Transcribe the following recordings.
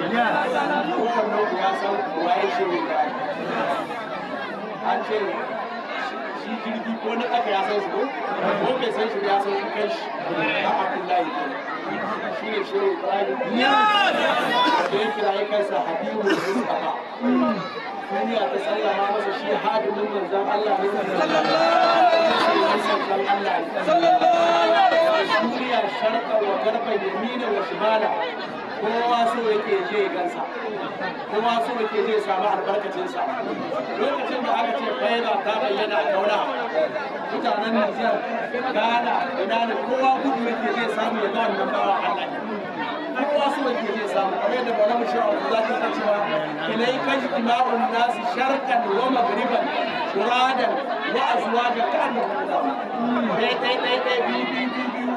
Kowanne ku ya san waye Shehu Ibrahim. An ce shi jirgi ko na aka ya san su ko? Ko bai san shi ba ya san su kai shi. Na Abdullahi kenan. Shi ne Shehu Ibrahim. Da ya kirayi kansa Habibu Mustafa. Duniya ta sallama masa shi hadimin manzon Allah ne. Sallallahu alaihi wasallam. Duniya sharqa wa garba yamina wa shimala. Kowa so yake je gansa. Kowa so yake je samu albarkacinsa. Lokacin da aka ce faida ta bayyana a Kaula, mutanen Nijar, Ghana, ina ne kowa gudu yake je samu ya ga wannan bawa Allah ne. Kowa so yake je samu kamar yadda Maulana Shehu Abdullahi yake cewa ilayka ijtima'un nasi sharqan wa maghriban furadan wa azwajan ka'annahum ɗaya ɗaya ɗaya ɗaya biyu biyu biyu biyu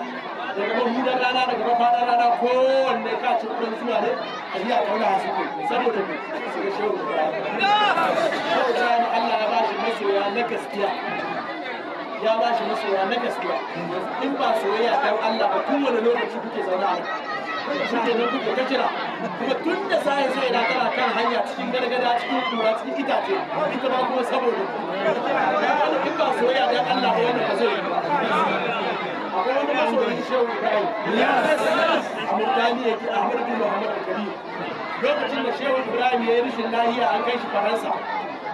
daga mahudan rana daga mafaɗar rana kowanne ka ci kudin zuwa ne a yi a kauna suke saboda me su ga Shehu Ibrahim. Shehu Ibrahim Allah ya bashi masoya na gaskiya, ya ba shi masoya na gaskiya. In ba soyayya dan Allah ba, tun wani lokaci kuke zaune a nan kuke nan kuke ta jira, kuma tun da sai sai na tana kan hanya cikin gargada, cikin kura, cikin itace, ita ma kuma saboda ku. In ba soyayya dan Allah ba, wannan ba zai yi ba. Akwai wani masoyin Shehu Ibrahim a Murtani yake, Ahmad bin Muhammad Al-Kabir. Lokacin da Shehu Ibrahim ya yi rashin lahiya an kai shi Faransa,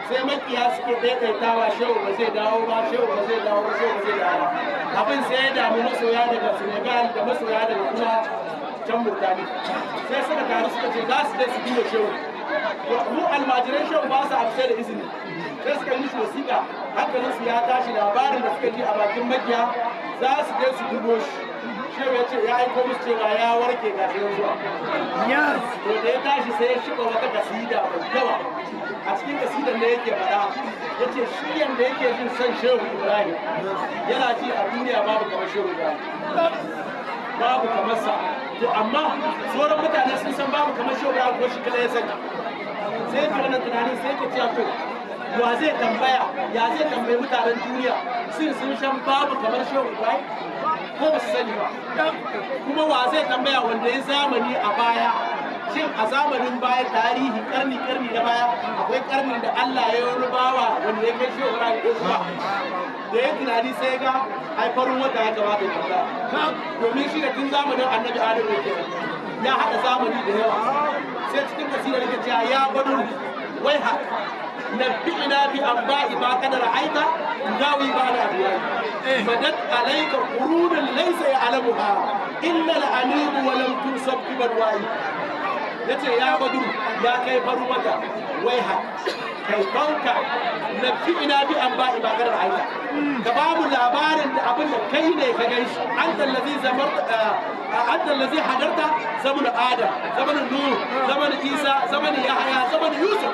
sai makiya suke daidaitawa Shehu ba zai dawo ba, Shehu ba zai dawo ba, Shehu ba zai dawo ba. Abin sai ya damu masoya daga Senegal da masoya daga kuma can Murtani, sai suka taru suka ce za su je su duba Shehu. To mu almajiran Shehu ba su abu sai da izini. Sai suka yi mishi wasiƙa, hankalinsu ya tashi, labarin da suka ji a bakin makiya, za su je su dubo shi. Shehu ya ce ya aiko musu cewa ya warke, ga shi zuwa. To da ya tashi sai ya shiga wata kasida mai yawa. A cikin kasidan da yake faɗa, ya ce shi yanda yake jin son Shehu Ibrahim, yana ji a duniya babu kamar Shehu Ibrahim, babu kamar sa. To amma sauran mutane sun san babu kamar Shehu Ibrahim ko shi kada ya sani? Sai yake wannan tunanin, sai yake cewa to wa zai tambaya, ya zai tambayi mutanen duniya sun san babu kamar Shehu Ibrahim ko ba su sani ba? Kuma wa zai tambaya wanda ya zamani a baya? Shin a zamanin baya, tarihi karni karni na baya, akwai karnin da Allah ya yi bawa wanda ya kai Shehu Ibrahim ko kuma? Da ya tunani sai ga ai farin wata ya kamata ya tambaya, domin shi da tun zamanin Annabi Adam yake, ya haɗa zamani da yawa. Sai cikin kasidar yake cewa ya badru wai haka نبئنا بأنباء ما قد رأيت تداوي بعد أدواء مدت عليك قرون ليس يعلمها إلا الأمير ولم تنصب ببدوائي. Yace ya badru, ya kai farin wata, wai haka kai banka, نبئنا بأنباء ما قد رأيت, ka ba mu labarin da abin da kai ne ka gan shi. أنت الذي زمرت أنت الذي حضرت زمن آدم، زمن نوح، زمن عيسى، زمن يحيى، زمن يوسف،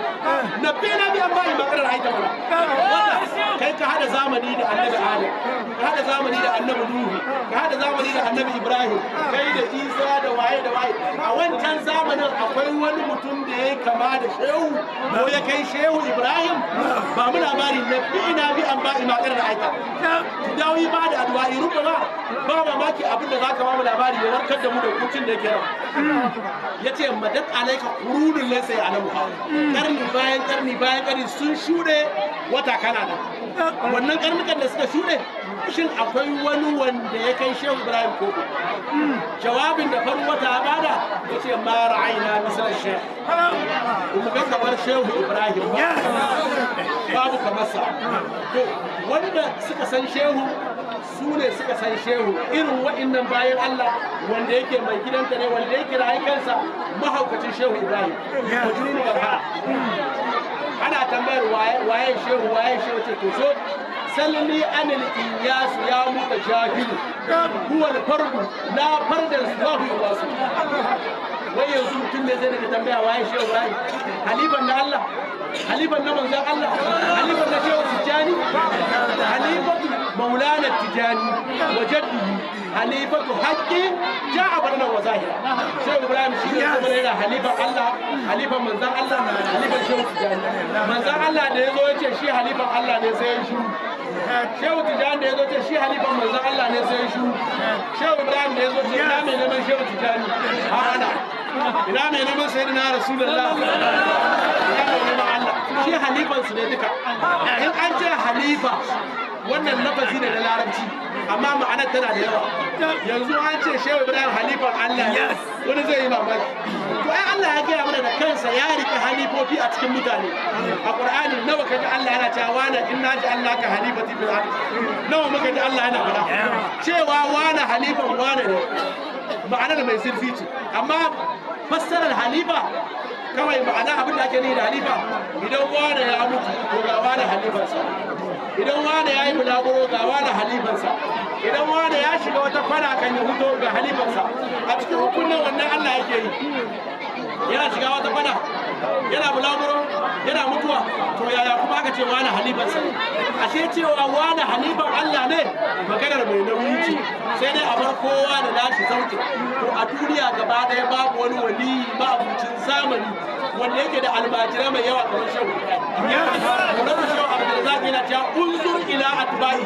نبئنا بأنباء ما قد رأيت. Mana wata kai ka hada zamani da Annabi Adam, ka hada zamani da Annabi Nuhu, ka hada zamani da Annabi Ibrahim, kai da Isa da waye da waye. A wancan zamanin akwai wani mutum da ya kama da Shehu ko ya kai Shehu Ibrahim? Ba mu labari. نبئنا بأنباء ما قد رأيت تداوي بعد أدوائي. ربما ba mamaki abin da zaka ba mu labari ya warkar da mu da hukuncin da yake rawa. Yace مدت عليك قرون ليس يعلمها, karni bayan karni bayan karni sun shuɗe, wata kana nan. Wannan karnukan da suka shuɗe, shin akwai wani wanda ya kai Shehu Ibrahim koko? Jawabin da farin wata ya bada, ya ce ما رأينا مثل الشيخ, mu ga kamar Shehu Ibrahim ba, babu kamar sa. To wanda suka san Shehu su ne suka san Shehu, irin wa'innan bayan Allah wanda yake mai gidanta ne, wanda ya kira kansa mahaukacin Shehu Ibrahim, Majnunu Barha. Ana tambayar waye Shehu, waye Shehu, ce to so سلني عن الإنياس يا متجاهل هو الفرد لا فرد سواه يقاس. Wai yanzu mutum ne zai daga tambaya waye Shehu Ibrahim, halifan na Allah, halifan na manzon Allah, halifan na Shehu Tijjani, خليفة مولانا التجاني وجده، خليفة حق جاء برنا وظاهرا. Shehu Ibrahim shi ne kuma yana halifan Allah, halifan manzon Allah, halifan Shehu Tijjani. Manzon Allah da yazo ya ce shi halifan Allah ne, sai ya shiru. Shehu Tijjani da yazo ce shi halifan manzon Allah ne, sai ya shiru. Shehu Ibrahim da yazo ce ina mai neman Shehu Tijjani, ha ana. Ina mai neman sayyidina Rasulullah? Ina mai neman Allah? Shi halifan su ne duka. In an ce halifa, wannan lafazi ne na Larabci, amma ma'anar tana da yawa. Yanzu an ce Shehu Ibrahim halifan Allah ne, wani zai yi mamaki. To ai Allah ya gaya mana da kansa ya rike halifofi a cikin mutane. A Qur'ani nawa kaji Allah yana cewa wana inna ja'alnaka halifati fil ard? Nawa muka ji Allah yana faɗa cewa wana halifan wana ne? Ma'anar mai zurfi ce, amma fassarar halifa kawai, ma'ana abin da ake nufi da halifa, idan wane ya mutu to ga wane halifansa, idan wane ya yi bulaguro ga wane halifansa, idan wane ya shiga wata kwana kan ya huto ga halifansa. A cikin hukunan wannan Allah yake yi, yana shiga wata kwana, yana bulaguro, yana mutuwa, to yaya kuma aka ce wane halifansa ne? Ashe cewa wane halifan Allah ne maganar mai nauyi ce, sai dai a bar kowa da nashi sauki. To a duniya gaba ɗaya babu wani waliyi ma'abucin zamani wanda yake da almajirai mai yawa kamar Shehu Ibrahim. Maulanmu Shehu Abdulrazak yana cewa unzur ila atba'i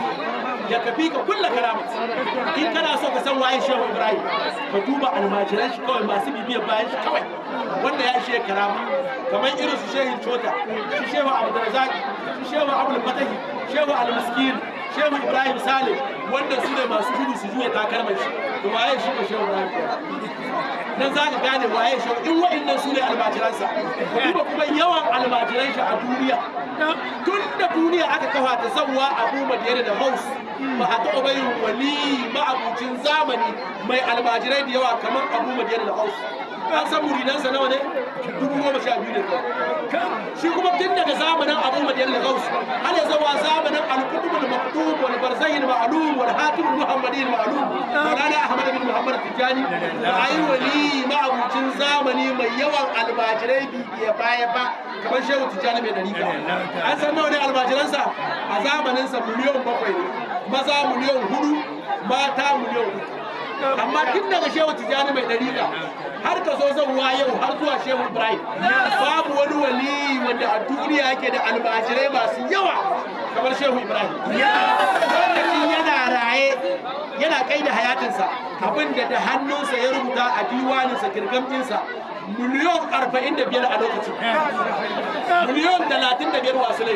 ya kafi ka kulla karamat. In kana so ka san waye Shehu Ibrahim, ka duba almajiran shi kawai, masu bibiyar bayan shi kawai, wanda ya ishe karama, kamar irin su Shehu Chota, su Shehu Abdulrazak, su Shehu Abdul Fatahi, Shehu Almiskin, Shehu Ibrahim Salim, wanda su ne masu gudu su juya takalman shi. To waye shi ko Shehu Ibrahim? Nan za ka gane waye shi in wa'annan su ne almajiransa. Ka duba kuma yawan almajiran shi a duniya. Tun da duniya aka kafa ta zawwa Abu Madiyana da Haus, ba a taɓa bayin wali ma'abucin zamani mai almajirai da yawa kamar Abu Madiyana da Haus. An san muridansa nawa ne? 12,000 ne kawai. Shi kuma tun daga zamanin Abu Madiyana da Haus har ya zuwa zamanin Al-Qutb al-Maktub wal Barzakh al-Ma'lum wal Hatim al-Muhammadi al-Ma'lum, Maulana Ahmad bin Muhammad Tijani, ba a yi wali ma'abucin zamani mai yawan almajirai bibiya baya ba kamar Shehu Tijjani mai dariƙa. An san nawa ne almajiransa a zamaninsa? 7 miliyan ne, maza 4 miliyan, mata 3 miliyan. Amma tun daga Shehu Tijjani mai dariƙa har ka zo zauwa yau har zuwa Shehu Ibrahim, babu wani wali wanda a duniya yake da almajirai masu yawa kamar Shehu Ibrahim. Lokacin yana raye, yana kai da hayatinsa, abinda da hannunsa ya rubuta a diwaninsa, kirgamtinsa, 45 miliyan a lokacin, 35 miliyan wasu ne.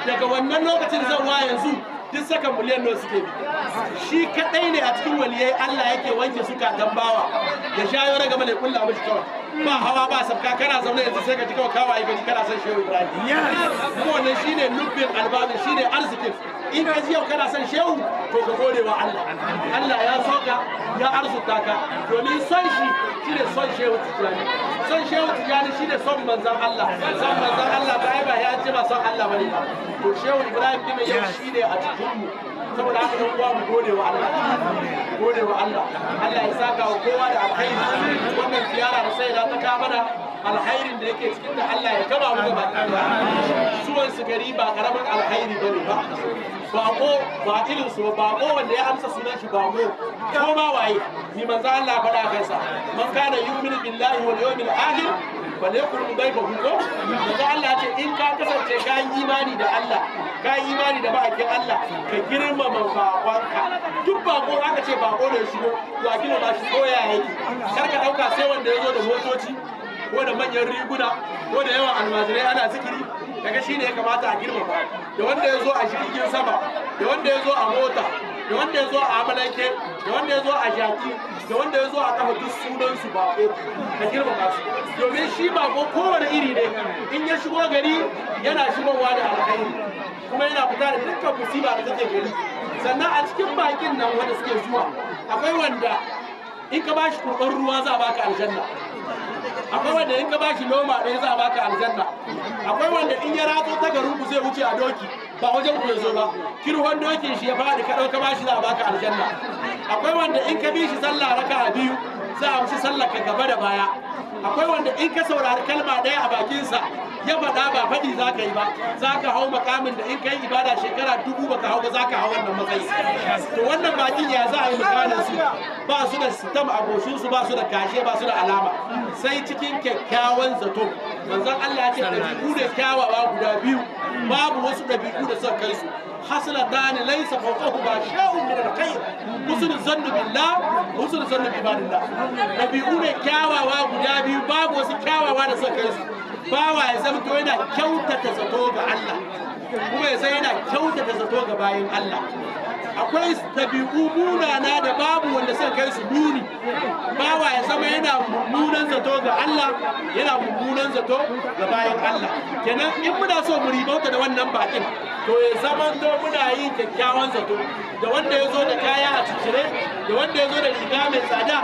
Daga wannan lokacin zauwa yanzu, duk saka miliyan nawa suke bi. Shi kadai ne a cikin waliyai Allah yake wanke suka bawa ya shayo raga mai kulla mishi kawai, ba hawa ba sabka. Kana zaune yanzu sai ka ji kawai kawaye ka ji kana son Shehu Ibrahim. Kuma wannan shine lubbin albabin, shine arzikin. In ka ji yau kana son Shehu, to ka gode wa Allah. Allah ya so ka, ya arzuta ka, domin son shi shine son Shehu Tijjani, son Shehu Tijjani shine son manzon Allah, son manzon Allah ba ai ba ya ce ba son Allah bane ba. To Shehu Ibrahim din yau shine a cikin mu. Saboda haka dan uwa, mu gode wa Allah, gode wa Allah. Allah ya saka wa kowa da alkhairi. Wannan ziyara da sai da ta ka mana, alkhairin da yake cikin da Allah ya gaba mu gaba. Zuwan su gari ba karamin alkhairi bane ba. Bako ba irin su ba, bako wanda ya amsa sunan shi bako, ko ma waye ni, manzo Allah faɗa kansa: man kana yu'minu billahi wal yawmil akhir falyakun dayfahu. Ko manzo Allah ya ce in ka kasance ka yi imani da Allah, ka yi imani da ma'aikin Allah, ka girmama bakonka. Duk bako aka ce bako da ya shigo, to a girmama shi ko ya yake. Kar ka dauka sai wanda ya zo da motoci ko da manyan riguna ko da yawan almajirai ana zikiri daga shi ne ya kamata a girmama. Da wanda ya zo a jirgin sama, da wanda ya zo a mota, da wanda ya zo a amalanke, da wanda ya zo a jaki, da wanda ya zo a kafa, duk sunan su bako, ka girmama su. Domin shi bako kowane iri ne, in ya shigo gari yana shigowa da alkhairi, kuma yana fita da dukkan musiba da take gari. Sannan a cikin bakin nan wanda suke zuwa, akwai wanda in ka bashi kurɓar ruwa za a baka aljanna, akwai wanda in ka bashi loma ɗaya za a baka aljanna, akwai wanda in ya ratso ta garin ku zai wuce a doki, ba wajen ku ya zo ba, kirhon dokin shi ya faɗi ka ɗauka bashi za a baka aljanna, akwai wanda in ka bi shi sallah raka'a biyu za a amshi sallar ka gaba da baya, akwai wanda in ka saurari kalma ɗaya a bakinsa ya faɗa, ba faɗi za ka yi ba, za ka hau makamin da in ka yi ibada shekara 1000 baka hau ba, za ka hau wannan matsayi. To wannan bakin ya za a yi misalin su? Ba su da sitam a goshinsu, ba su da kashe, ba su da alama, sai cikin kyakkyawan zato. Manzon Allah ya ce ɗabi'u da kyawawa guda biyu, babu wasu ɗabi'u da suka kai su: haslatani laysa fawqahuma shay'un min al-khayr, husnul zanni billah. Husnul zanni bi ibadillah. Dabi'u ne kyawawa guda biyu, babu wasu kyawawa da suka kai su. Bawa ya zama to yana kyautata zato ga Allah, kuma ya san yana kyautata zato ga bayin Allah. Akwai ɗabi'u munana da babu wanda suka kai su muni. Bawa ya zama yana mummunan zato ga Allah, yana mummunan zato ga bayan Allah. Kenan in muna so mu ribauta da wannan bakin, to ya zama to muna yin kyakkyawan zato da wanda ya zo da kaya a ciccire, da wanda ya zo da riga mai tsada,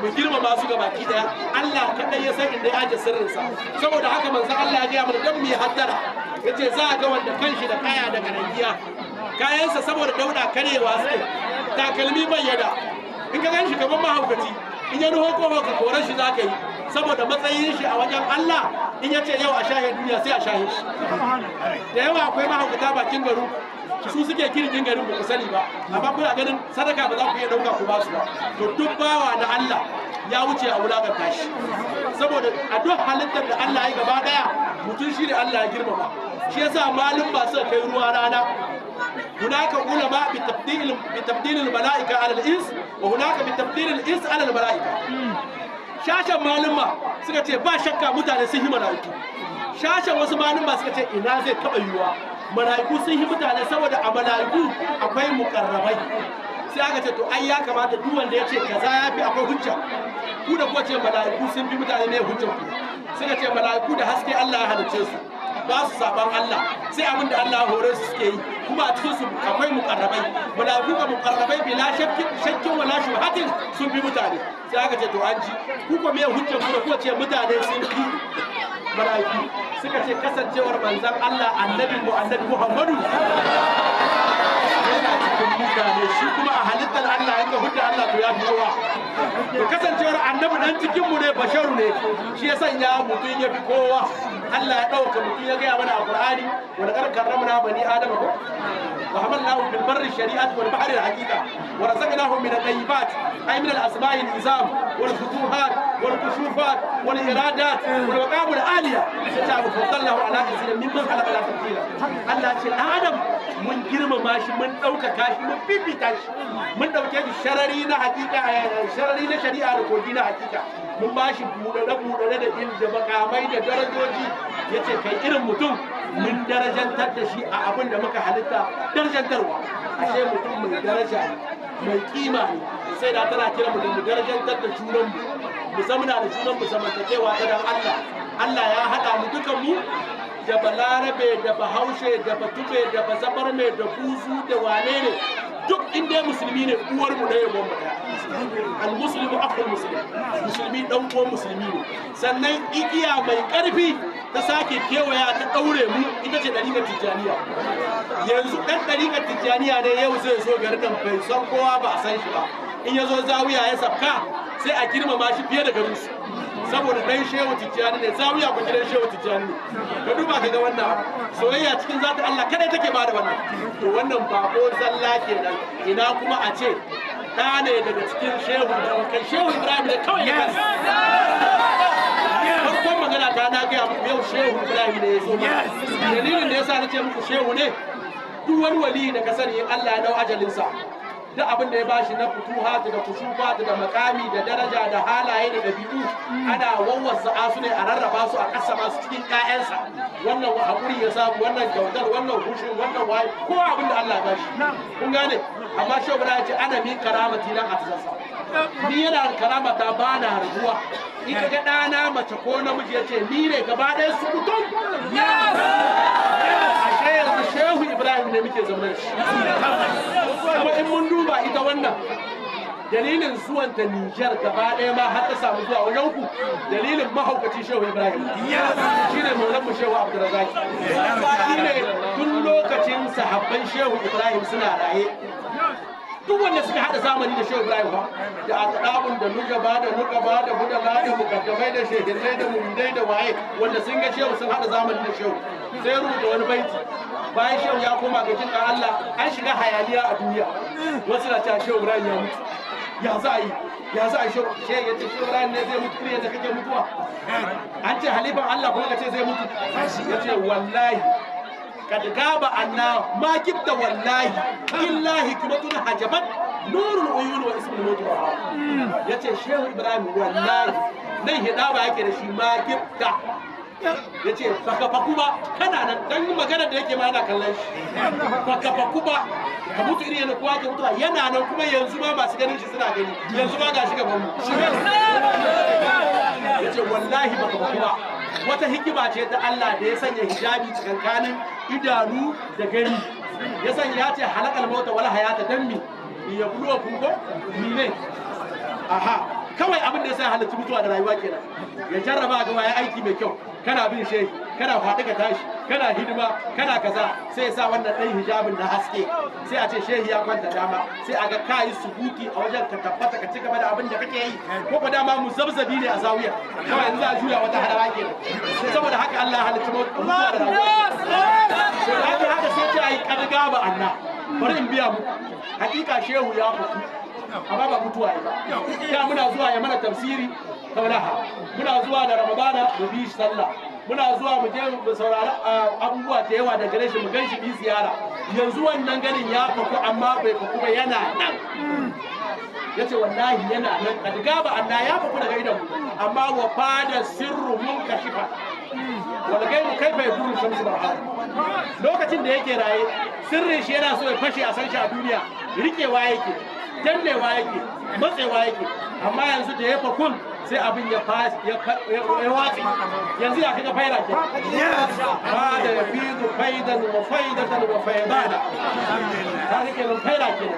mu girmama su ga baki daya. Allah kaɗai ya san inda ya aje sirrinsa. Saboda haka manzon Allah ya gaya mana dan mu yi hattara, yace za a ga wanda kanshi da kaya da garangiya, kayansa saboda dauda karyewa suke, takalmi bai yada, in ka gan shi kamar mahaukaci, in ya nuho kofa ka koran shi za ka yi, saboda matsayin shi a wajen Allah. In ya ce yau a shahe duniya, sai a shahe shi. Da yawa akwai mahaukata bakin garu, su suke kirkin garin, ba ku sani ba, amma kuna ganin sadaka ba za ku iya dauka ku ba su ba. To duk bawa na Allah ya wuce a wulakanta shi, saboda a duk halittar da Allah ya gaba daya, mutum shi ne Allah ya girmama shi. Yasa malum ba suka kai ruwa rana. هناك علماء بتفضيل الملائكة على الإنس، وهناك بتفضيل الإنس على الملائكة. Shashen malumma suka ce ba shakka mutane sun yi mala'iku. Shashen wasu malumma suka ce ina zai taɓa yiwuwa mala'iku sun yi mutane, saboda a mala'iku akwai mukarrabai. Sai aka ce to ai ya kamata duk wanda ya ce kaza ya fi akwai hujja. Ku da kuwa ce mala'iku sun fi mutane, ne hujjar ku? Suka ce mala'iku da haske Allah ya halicce su, ba su saban Allah, sai abin da Allah hore su suke yi, kuma a cikin su akwai mukarrabai. Mala'iku ga mukarrabai, bila shakkin shakkin wala shubhatin sun fi mutane. Sai aka ce to an ji ku, ko me hujjar ku da kuka ce mutane sun fi mala'iku? Suka ce kasancewar manzon Allah, annabi mu, annabi Muhammadu, yana cikin mutane, shi kuma a halittar Allah yanka hujja Allah to ya fi kowa. To kasancewar annabi dan cikin mu ne, basharu ne, shi ya sanya mutum ya fi kowa. Allah ya ɗauka mutum, ya gaya mana a Qur'ani: wa laqad karramna bani adama ko wa hamalnahum fil barri shari'ati wal bahri al haqiqa wa razaqnahum min at-tayyibat, ay min al-asma'i al-izam wal futuhat wal kushufat wal iradat wal maqam al aliya. Sai ta faddallahu ala kathirin mimman khalaqa la tafdila. Allah ce dan adam mun girmama shi, mun ɗaukaka shi, mun fifita shi, mun ɗauke shi sharari na hakika, sharari na shari'a da kogi na hakika, mun ba shi buɗaɗe buɗaɗe da il da makamai da darajoji. Ya ce kai, irin mutum mun darajantar da shi a abin da muka halitta darajantarwa. Ashe mutum mai daraja ne, mai kima ne. Sai da tana kira mu da mu darajantar da junanmu, mu zamana da junanmu zamantakewa ta dan Allah. Allah ya haɗa mu dukan mu, da balarabe da bahaushe da batube da bazabarme da buzu da wane ne, duk inda musulmi ne, uwar mu ɗaya uwan mu ɗaya. Al muslimu akhul muslim, musulmi dan uwan musulmi ne. Sannan igiya mai karfi ta sake kewaya ta daure mu, ita ce ɗariƙar tijjaniya. Yanzu ɗan ɗariƙar tijjaniya ne yau zai zo garin nan, bai san kowa ba, a san shi ba. In ya zo zawiya ya sabka, sai a girmama shi fiye da garinsu, saboda ɗan shehu tijjani ne. Zawiya ku gidan shehu tijjani ne. Ka duba ka ga wannan soyayya cikin zata Allah kadai take bada wannan. To wannan bako zalla kenan, ina kuma a ce ɗa ne daga cikin shehu, kai shehu Ibrahim ne kawai da kansa. Farkon magana ta na gaya muku, yau shehu Ibrahim ne ya zo mana. Dalilin da yasa na ce muku shehu ne, duk wani wali da ka sani, Allah ya dau ajalinsa, duk abin da ya bashi na futuhat da kushufat da makami da daraja da halaye da dabi'u, ana wawwasa su ne, a rarraba su, a kasama su cikin ƴaƴansa. Wannan hakuri ya samu, wannan kyautar, wannan hushin, wannan waye, ko abin da Allah ya bashi, kun gane. Amma shehu ya ce ana min karamati lan atazassa, ni yana karamata ba na rabuwa. In ka ga ɗana mace ko namiji, ya ce ni ne gaba ɗaya su kutum. Ashe yanzu shehu Ibrahim ne muke zaune da shi. Kuma in mun duba ita wannan dalilin zuwan ta Nijar gaba ɗaya ma har ta samu zuwa wajen ku, dalilin mahaukaci shehu Ibrahim, shine maulan mu shehu Abdulrazak. Shine tun lokacin sahabban shehu Ibrahim suna raye, duk wanda suka hada zamani da shehu Ibrahim ba, da akadabun da nujaba da nukaba da budala da mukaddamai da shehinnai da muridai da waye, wanda sun ga shehu, sun hada zamani da shehu, sai rubuta wani baiti bayan shehu ya koma ga jin Allah. An shiga hayaniya a duniya, wasu na cewa shehu Ibrahim ya mutu, ya za a yi, ya za a yi? Shehu ya ce shehu Ibrahim ne zai mutu irin yadda kake mutuwa? An ce halifan Allah kuma ka ce zai mutu? Ya ce wallahi kad gaba anna ma gibta wallahi illa hikmatun hajabat. Nurul uyun wa ismul maut wa yace Shehu Ibrahim wallahi nan hidaba yake da shi ma gifta yace baka faku ba kana nan dan magana da yake ma yana kallon shi baka faku ba ka mutu irin yana kowa ke mutuwa yana nan kuma yanzu ma masu ganin shi suna gani yanzu ma gashi gaban mu yace wallahi baka faku ba wata hikima ce ta Allah da ya sanya hijabi tsakankanin idanu da gani ya sanya ya ce halakal mauta wal hayata dan mi ya buluwa kun ko mi ne aha kawai abin da ya sa halittu mutuwa da rayuwa kenan ya jarraba ga waye aiki mai kyau kana bin shehi kana faɗi ka tashi kana hidima kana kaza sai ya sa wannan ɗan hijabin na haske sai a ce shehi ya kwanta dama sai a ga ka yi subuti a wajen ka tabbata ka ci gaba da abin da kake yi ko ko dama mu zabzabi ne a zawiya kawai yanzu a juya wata hadara kenan saboda haka Allah ya halicci mutuwa da rayuwa haka haka sai ce ai karga ba Allah bari in biya muku hakika shehu ya fuku amma ba mutuwa ba da muna zuwa ya mana tafsiri kaulaha muna zuwa da Ramadana mu bi shi sallah muna zuwa mu je mu saurari abubuwa da yawa da gare shi mu gan shi bi ziyara yanzu wannan ganin ya faku amma bai faku ba yana nan yace wallahi yana nan kadiga ba Allah ya faku daga idan mu amma wa fada sirru mun kashifa wal gairu kaifa yaduru shamsu barha lokacin da yake raye sirrin shi yana so ya fashe a san shi a duniya rikewa yake dannewa yake matsewa yake amma yanzu da ya fakun sai abin ya watsi yanzu ya kaga faira ke ba da ya fi faidan wa faidatan wa faidana ta rike nan faira ke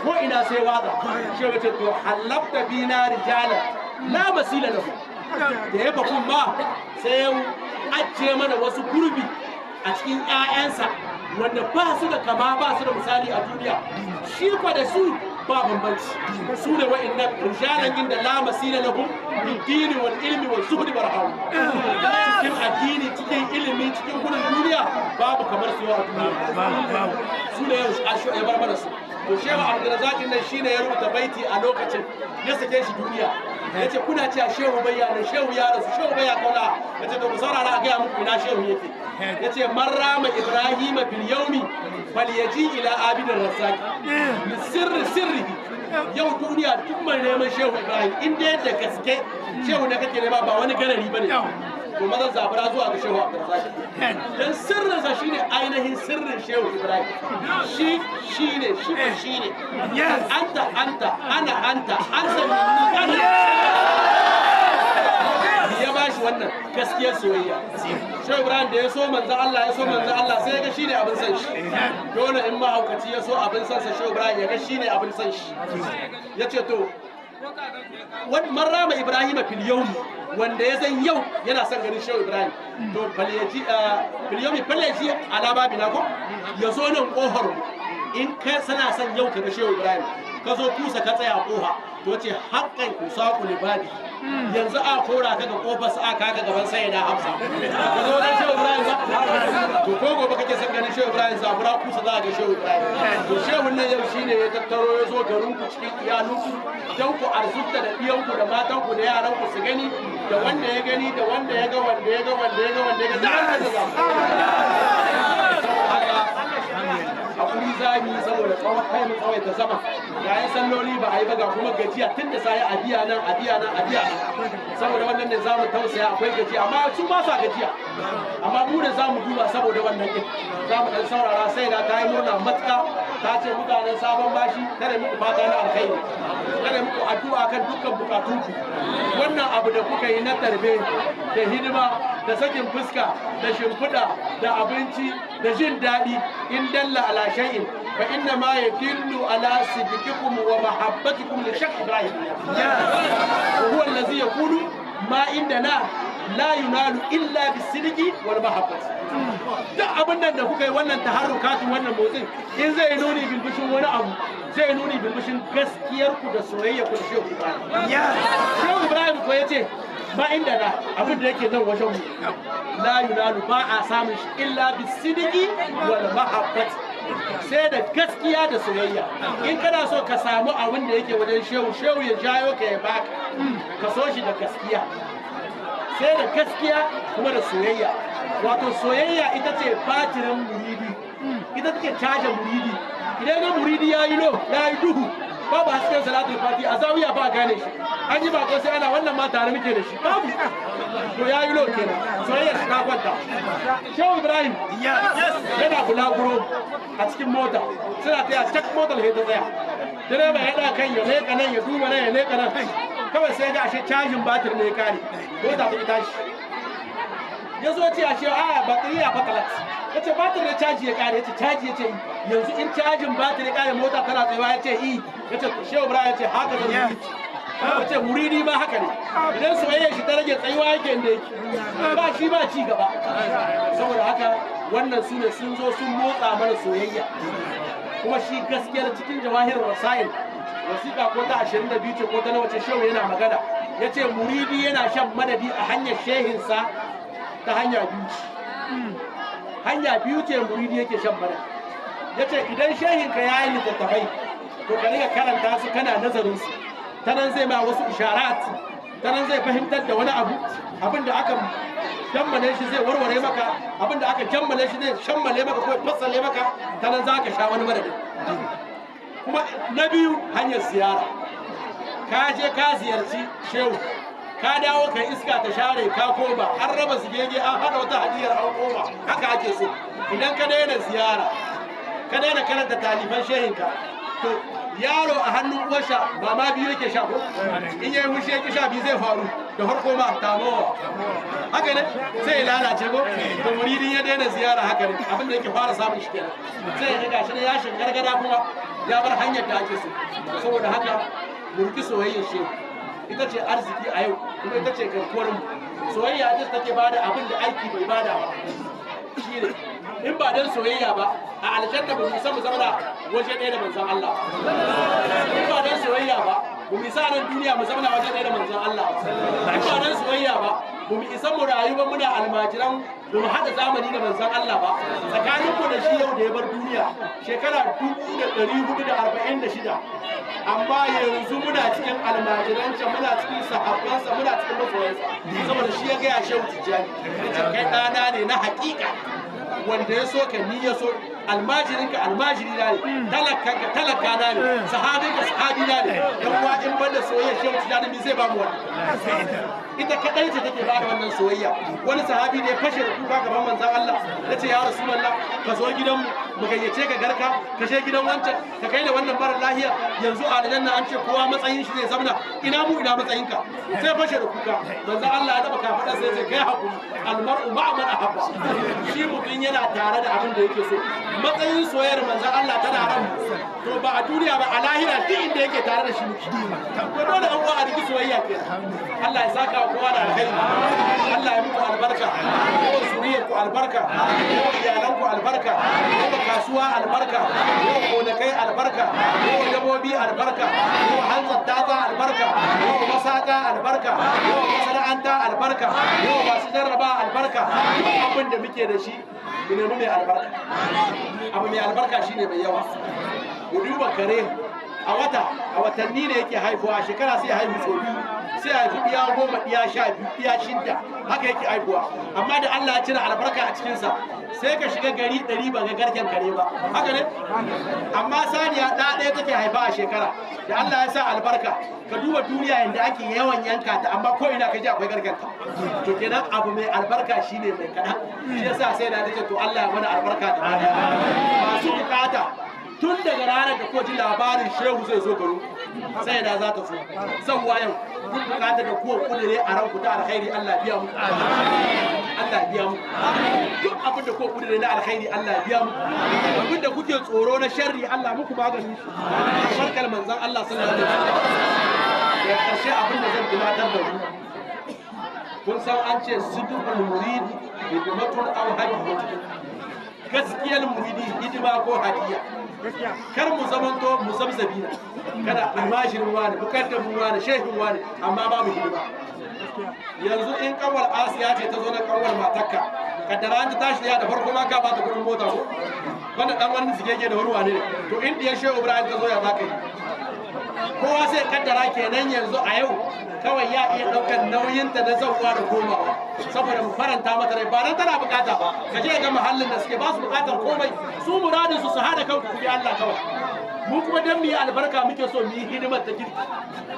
ko ina sai watsa shi wace to halabta bina rijala la masila lahu da ya fakun ba sai ya ajiye mana wasu gurbi a cikin 'ya'yansa wanda ba su da kama ba su da misali a duniya shi kwa da su ba bambanci su ne wa'annan rijalan inda la masila lahum min dini wal ilmi wal zuhdi wal hawl cikin addini cikin ilimi cikin gudun duniya babu kamar su yau a duniya su ne yau ya bar mana su to Shehu Abdulrazak nan shine ya rubuta baiti a lokacin ya sake shi duniya yace kuna cewa shehu bayyana shehu ya rasu shehu baya kaula yace to ku saurara a gaya muku ina shehu yake yace marrama Ibrahim fil yawmi falyaji ila abidin razzaq li sirri sirrihi yau duniya duk mai neman shehu Ibrahim in dai da gaske shehu da kake nema ba wani garari bane to mazan zabura zuwa ga Shehu Abdulrazak dan sirrinsa shine ainihin sirrin Shehu Ibrahim shi shine shi shine anta anta ana anta anta ana ya ba shi wannan gaskiyar soyayya Shehu Ibrahim da ya so manzo Allah ya so manzo Allah sai ya ga shine abin san shi dole in mahaukaci ya so abin san sa Shehu Ibrahim ya ga shine abin san shi yace to wani marrama Ibrahim fil yawm wanda ya san yau yana son ganin Shehu Ibrahim to falyaji fil yawmi falyaji ala babina ko ya zo nan kohar mu in ka sana son yau ka ga Shehu Ibrahim ka zo kusa ka tsaya koha to ce haƙƙan kusa ku libabi yanzu a kora ka ga kofar sa aka ka gaban sai na Hamsa ka zo wajen Shehu Ibrahim ba to ko gobe kake son ganin Shehu Ibrahim zabura kusa za a ga Shehu Ibrahim to Shehu nan yau shine ya tattaro ya zo garin ku cikin iyalinku dan ku arzuta da ɗiyanku da matanku da yaranku su gani da wanda ya gani da wanda ya ga wanda ya ga wanda ya ga wanda ya ga da an haka hakuri za mu yi saboda tsawon kai mu tsawaita sama ga yan salloli ba a yi ba ga kuma gajiya tun da sai a biya nan a biya nan a biya nan saboda wannan ne za mu tausaya akwai gajiya amma su ba sa gajiya amma mu ne za mu duba saboda wannan din za mu dan saurara sai da ta yi murna matuƙa ta ce mutanen Sabon Bashi tare muku fata na alkhairi tare muku addu'a kan dukkan bukatunku wannan abu da kuka yi na tarbe da hidima da sakin fuska da shimfiɗa da abinci da jin daɗi in dalla ala shay'in fa inna ma yadullu ala sidqikum wa mahabbatikum li Shaykh Ibrahim wa huwa allazi yaqulu ma indana la yunalu illa bisidqi wal mahabbati duk abin nan da kuka yi wannan taharrukatun wannan motsin in zai nuni bilbishin wani abu zai nuni bilbishin gaskiyar ku da soyayya ku da Shehu Ibrahim Shehu Ibrahim ko yace ba inda na abin da yake nan wajen mu la yunalu ba a samun shi illa bisidqi wal mahabbati sai da gaskiya da soyayya in kana so ka samu abin da yake wajen shehu shehu ya jayo ka ya baka ka so shi da gaskiya sai da gaskiya kuma da soyayya wato soyayya ita ce batirin muridi ita take caja muridi Idan ga muridi ya yi lo, ya yi duhu, babu hasken salatul fati a zawiya ba gane shi. An yi bako sai ana wannan ma tare muke da shi. Babu. To ya yi lo kenan. Soyayyar shi ta kwanta. Shehu Ibrahim yana bulaguro a cikin mota. Suna taya cak motar sai ta tsaya. Direba ya ɗaga kan ya leƙa nan ya duba nan ya leƙa nan. Kawai sai ga ashe cajin batir ne ya kare. Mota ta ki tashi. Ya zo ce ashe a batiri ya fatalat. Ya ce batir ne caji ya kare. Ya ce caji, ya ce yanzu in cajin batir ya kare mota tana tsayawa. Ya ce i. Ya ce Shehu Ibrahim ya ce haka zan yi. Ya ce muridi ma haka ne. Idan soyayyar shi ta rage, tsayuwa yake inda yake. Ba shi ba ci gaba. Saboda haka wannan su ne sun zo sun motsa mana soyayya. Kuma shi gaskiyar cikin Jawahir Rasail, wasiƙa ko ta 22 ce ko ta nawa ce, shehu yana magana, ya ce muridi yana shan madadi a hanyar shehinsa ta hanya biyu ce. Hanya biyu ce muridi yake shan madadi. Ya ce idan shehinka ya yi littattafai, to ka riga karanta su kana nazarin su. Ta nan zai ma wasu isharat, ta nan zai fahimtar da wani abu, abin da aka jammale shi zai warware maka, abin da aka jammale shi zai shammale maka ko fassale maka. Ta nan za ka sha wani madadin. Kuma na biyu, hanyar ziyara. Ka je ka ziyarci shehu, ka dawo, ka iska ta share, ka koma, an raba zigege, an hada wata hadiyar, an koma. Haka ake so. Idan ka daina ziyara, ka daina karanta talifan shehinka, to yaro a hannun uwarsa mama biyu yake sha ko in yayi hushi yake sha biyu, zai faru da farko ma tamowa haka ne, sai ya lalace ko. To muridin ya daina ziyara, haka ne abin da yake fara samun shi kenan. Sai ya ga shi ne ya shiga gargada kuma ya bar hanyar da ake so. Saboda haka murki soyayyar shehu ita ce arziki a yau, kuma ita ce garkuwar mu. Soyayya ita take bada abin da aiki bai bada ba. Shi ne in ba dan soyayya ba, a aljanna ba mu isa mu zauna waje ɗaya da manzon Allah. In ba dan soyayya ba, ba mu isa nan duniya mu zauna waje ɗaya da manzon Allah. In ba dan soyayya ba, ba mu isa mu rayu ba muna almajiran, ba mu haɗa zamani da manzon Allah ba. Tsakanin mu da shi yau da ya bar duniya shekara 1446, amma yanzu muna cikin almajiransa, muna cikin sahabbansa, muna cikin masoyansa, saboda shi ya gaya Shehu Tijjani, ya ce kai ɗana ne na haƙiƙa, wanda ya so ka ni ya so, almajirinka almajiri na ne, talakanka talaka na ne, sahabinka sahabi na ne. Dan uwa, in banda soyayya Shehu Tijjani, mi zai ba mu wannan? Ita kadai ce take ba da wannan soyayya. Wani sahabi ne ya fashe da kuka gaban manzon Allah, ya ce ya Rasulullah, ka zo gidanmu mu gayyace ka garka, ka je gidan wancan ka kai da wannan mara lahiya. Yanzu a aljanna an ce kowa matsayin shi zai zamna, ina mu ina matsayinka? Sai fashe da kuka. Manzon Allah ya taba kafaɗa sai ya ce kai hakuri, almar'u ma'a man ahabba. Shi mutum yana tare da abin da yake so. Matsayin soyayyar manzon Allah tana ran to ba a duniya ba, a lahira duk inda yake tare da shi muke. To dole an uwa a riki soyayya kenan. Allah ya saka kowa da alkhairi. Allah ya muku albarka, yawan zuriyar ku albarka, yawan iyalan ku albarka, yawan kasuwa albarka, yawan gonakai albarka, yawan dabobi albarka, yawan hanzar tatsa albarka, yawan masaka albarka, yawan masana'anta albarka, yawan masu jarraba albarka. Duk abin da muke da shi, mu nemi mai albarka. Abu mai albarka shine mai yawa. Mu duba kare, a wata, a watanni ne yake haihuwa, a shekara sai haihu sau biyu, sai haifi ɗiya 10, ɗiya 12, ɗiya 6, haka yake haihuwa. Amma da Allah ya cire albarka a cikinsa, sai ka shiga gari 100 ba ga garken kare ba. Haka ne. Amma saniya ɗa ɗaya take haifa a shekara, da Allah ya sa albarka, ka duba duniya yadda ake yawan yanka ta, amma ko ina ka ji akwai garken ta. To kenan abu mai albarka shine mai kaɗan. Shi yasa sai na ce to Allah ya mana albarka da masu bukata. Tun daga ranar da ko ji labarin shehu zai zo garu, sai da za ta so zan yau. Duk bukatar da kuwa kudure a ranku ta alkhairi, Allah biya mu, Allah biya mu. Duk abin da kuwa kudure na alkhairi, Allah biya mu. Abin da kuke tsoro na sharri, Allah muku magani shi, barkar manzon Allah sallallahu alaihi wasallam. Da karshe, abin da zan tunatar da mu, kun san an ce sidqul murid hidimatun aw hadiyatu. Gaskiyar muridi hidima ko hadiya. Kar mu zamanto mu zabzabi na kada almashirin wani, mukaddamin wani, shehin wani, amma babu hidima. Yanzu in kanwar Asiya ce ta zo na kanwar matakka, kaddara an ta tashi ya da farko ma ka ba ta kudin mota ko wanda dan wani zigege da wani wane ne. To in diyar Shehu Ibrahim ta zo, ya za ka yi? Kowa sai kaddara kenan yanzu a yau kawai ya iya ɗaukar nauyinta na zauwa da komawa saboda mu faranta mata rai, ba dan tana bukata ba. Ka je ga muhallin da suke ba su bukatar komai, su muradin su su hada kanku ku bi Allah kawai. Mu kuma dan mu yi albarka muke so mu yi hidimar ta kirki,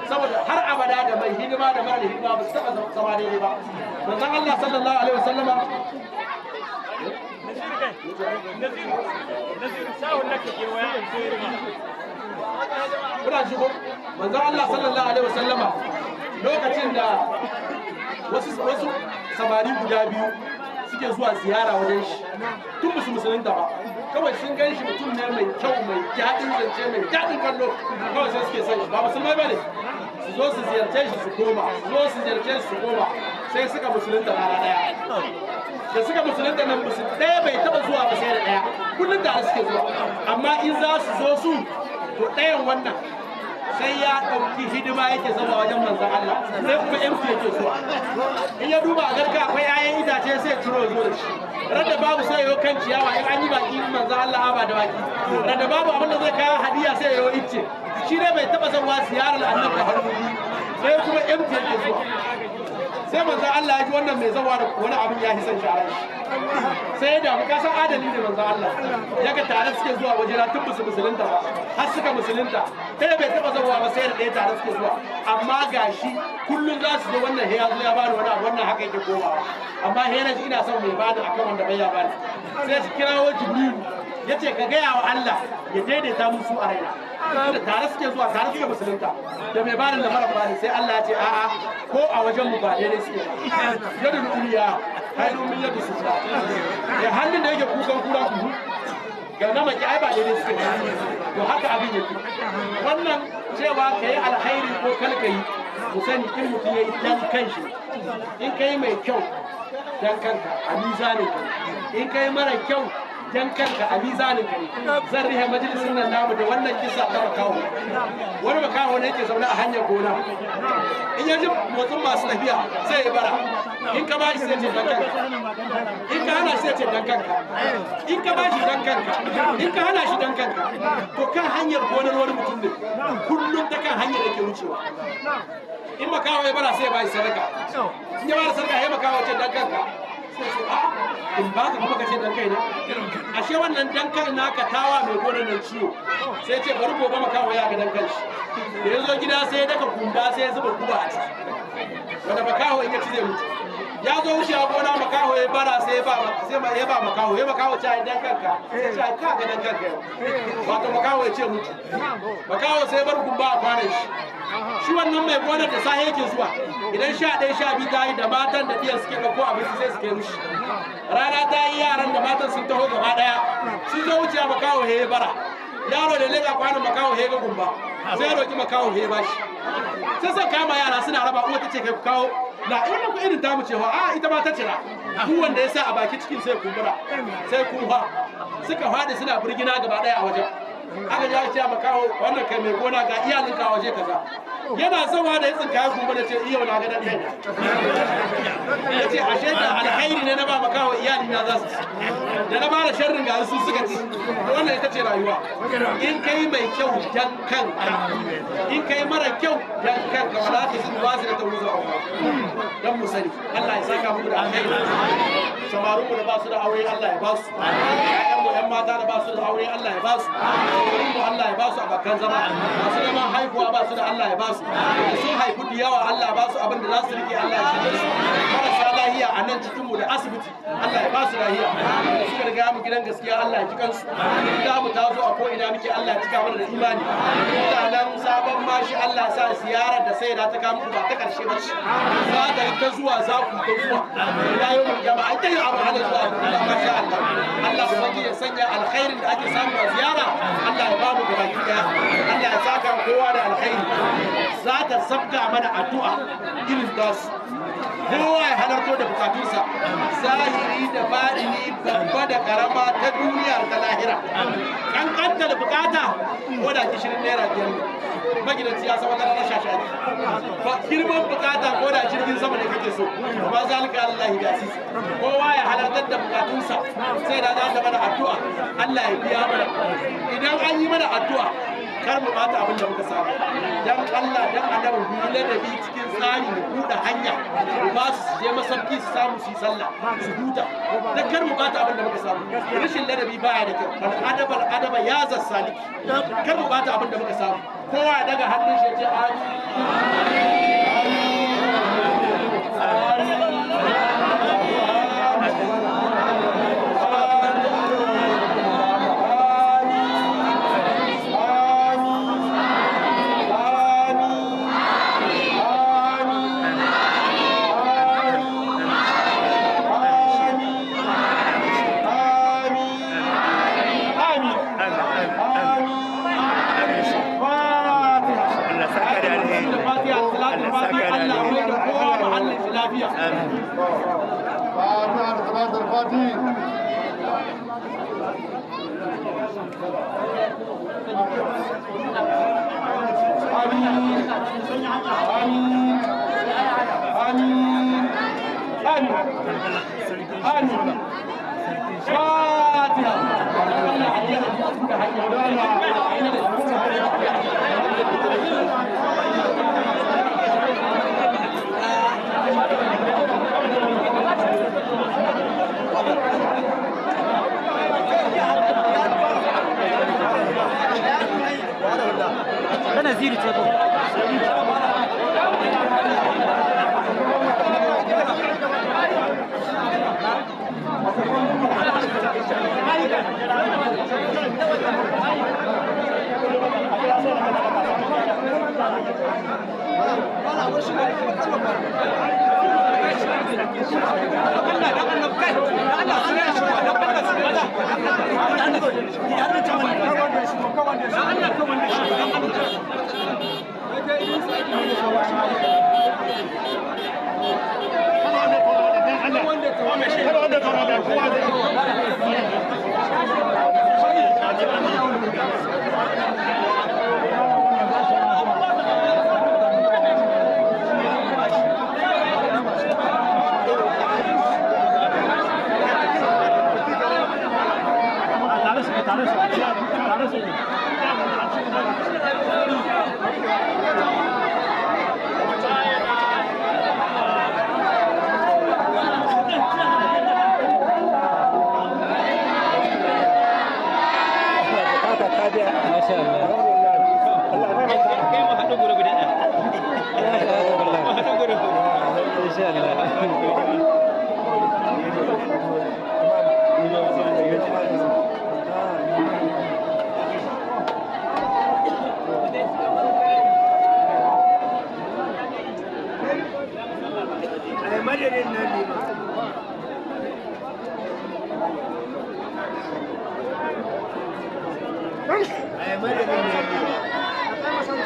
saboda har abada da mai hidima da mara hidima ba su taɓa zama daidai ba. Manzon Allah sallallahu alaihi wasallama kuna ji ko? Manzon Allah sallallahu alaihi wasallama lokacin da wasu samari guda biyu suke zuwa ziyara wajen shi, tun musu musulunta ba, kawai sun gan shi mutum ne mai kyau, mai daɗin zance, mai daɗin kallo, kawai sai suke son shi. Ba musulmai ba ne, su zo su ziyarce shi su koma, su zo su ziyarce shi su koma. Sai suka musulunta rana ɗaya. Da suka musulunta nan, musul ɗaya bai taɓa zuwa ba sai da ɗaya. Kullum da suke zuwa, amma in za su zo su to ɗayan wannan sai ya ɗauki hidima yake zama wajen manzan Allah, sai kuma MC yake zuwa. In ya duba a garka akwai 'ya'yan itace sai ya ciro zo da shi. Randa babu sai yau kan ciyawa, in an yi baki manzan Allah ba da baki. Randa babu abin da zai kawo hadiya sai yau icce. Shi ne bai taɓa zama ziyarar annabi da hannu, sai kuma MC yake zuwa. Sai manzan Allah ya ji wannan mai zawa da wani abin ya hisan shi a ran shi, sai ya damu. Ka san adali ne manzan Allah, ya ga tare suke zuwa wajena tun musu musulunta ba har suka musulunta, ɗaya bai taɓa zawa ba sai da ɗaya tare suke zuwa, amma gashi kullum za su zo, wannan ya zo ya bani wani abu, wannan haka yake komawa, amma he na ji ina son mai bani akan wanda bai ya bani. Sai su kirawo Jibrilu, ya ce ka gaya wa Allah ya daidaita musu a raina, da tare suke zuwa, tare suke musulunta, da mai bani da mara bani. Sai Allah ya ce a'a, ko a wajen mu ba daidai suke ba. Yadda duniya hailu min yadda su da hannun da yake kukan kura ku ga na maki, ai ba daidai suke ba. To haka abin yake. Wannan cewa ka yi alkhairi ko kar ka yi, ku sani in mutum ya yi dan kanshi, in ka yi mai kyau dan kanka a mizanin ka, in ka yi mara kyau dan kanka a mizanin ka ne. Zan rihe majalisin nan namu da wannan kisa ta makaho. Wani makaho ne yake zaune a hanyar gona. In ya ji motsin masu tafiya sai ya bara. In ka bashi sai ce dan kanka, in ka hana shi sai ce dan kanka, in ka bashi dan kanka, in ka hana shi dan kanka. To kan hanyar gonar wani mutum ne, kullum ta kan hanyar yake wucewa. In makaho ya bara sai ya bashi sadaka. In ya bara sadaka ya makaho ce dan kanka, sai ce a in baka kuma ka ce dan kai na. Ashe wannan dan kan naka tawa mai gonar nan ciwo. Sai ce bari gobe makaho ya ga dan kan shi. Da ya zo gida sai ya daka kumba, sai ya zuba guba a ciki, wanda makaho in ya ci zai mutu. Ya zo wucewa gona, makaho ya bara, sai ya ba sai ya ba makaho, ya makaho ce ai dan kanka. Sai ce ai ka ga dan kanka yau, wato makaho ya ce mutu. Makaho sai ya bar gumba a kwanan shi. Shi wannan mai gonar da safe yake zuwa, idan 11 12 ta yi, da matan da ɗiyan suke ɗauko abinci sai su kai mishi. Rana ta yi, yaran da matan sun taho gaba ɗaya, sun zo wucewa, makaho ya bara. Yaro da leka kwanon makaho ya ga gumba, sai ya roki makaho ya bashi. Sai sai kama yara suna raba. Uwa ta ce kai ku kawo na wannan ku irin tamu cewa a ita ma ta cira. Duk wanda ya sa a baki cikin sai kumbura sai kufa, suka faɗi suna birgina gaba ɗaya a wajen. Aka ji aka ce makaho wannan kai mai gona ga iyalinka a waje kaza. Yana zawa da ya tsinka ya kumbura, ce iya na ga dan kai. Ya ce ashe da alkhairi ne na ba makaho iyali na za su ci, da na bada sharrin ga su suka ci. Wannan ita ce rayuwa. In kai mai kyau dan kanka, in kai mara kyau dan kanka. Wala ta shi ba su da ta wuzo dan mu sani. Allah ya saka muku da alkhairi. Samarin mu da ba su da aure Allah ya ba su. Ƴaƴan mu ƴan mata da ba su da aure Allah ya ba su. Samarin mu Allah ya ba su abakan zama. Masu neman haihuwa ba su da Allah ya ba su. Da sun haifu da yawa Allah ya ba su abin da za su rike, Allah ya shirye su. Marasa lahiya a nan cikin mu da asibiti Allah ya ba su lahiya. Da suka riga mu gidan gaskiya Allah ya ji kansu. Da mu tazo a ko ina muke Allah ya cika mana da imani. Mutanen Sabon Mashi, Allah sa ziyarar da sai da ta kawo muku ba ta karshe ba ce. Za ta yi ta zuwa, za ku ta zuwa ila yau mu kiyama. Ai ta yi abu hana zuwa Allah, masha Allah. Allah ubangiji ya sanya alkhairin da ake samu a ziyara, Allah ya bamu gaba ki daya. Allah ya saka kowa da alkhairi. Za ta sabga mana addu'a irin tasu. Kowa ya halarto da bukatunsa zahiri da baɗini, babba da karama, ta duniya da ta lahira. Kankanta da bukata ko da gishirin ₦5 ne, magidanci ya san wata rana shashari ba. Girman bukata ko da jirgin sama ne kake so, ba zalika Allah bi aziz. Kowa ya halartar da bukatunsa, sai da za ta mana addu'a Allah ya biya mana. Idan an yi mana addu'a Kar mu bata abin da muka samu. Dan Allah dan Annabi mu yi ladabi cikin tsari, mu buɗe hanya, mu ba su su je masauki su samu su yi sallah su huta. Dan kar mu bata abin da muka samu. Rashin ladabi baya da kyau. Al adabal adaba ya zassaliki. Kar mu bata abin da muka samu. Kowa ya daga hannun shi ya ce amin. Allah saka da alheri. Allah saka da alheri. فاتحة صلاة الفاتح. آمين آمين آمين آمين آمين. فاتحة. Kana ziri ce ko? Masha Allah. Kai mu haɗu guri guda ɗaya. Mu haɗu guri. Insha Allah. Ai madadin nan ne ma. Ai madadin nan ne ma.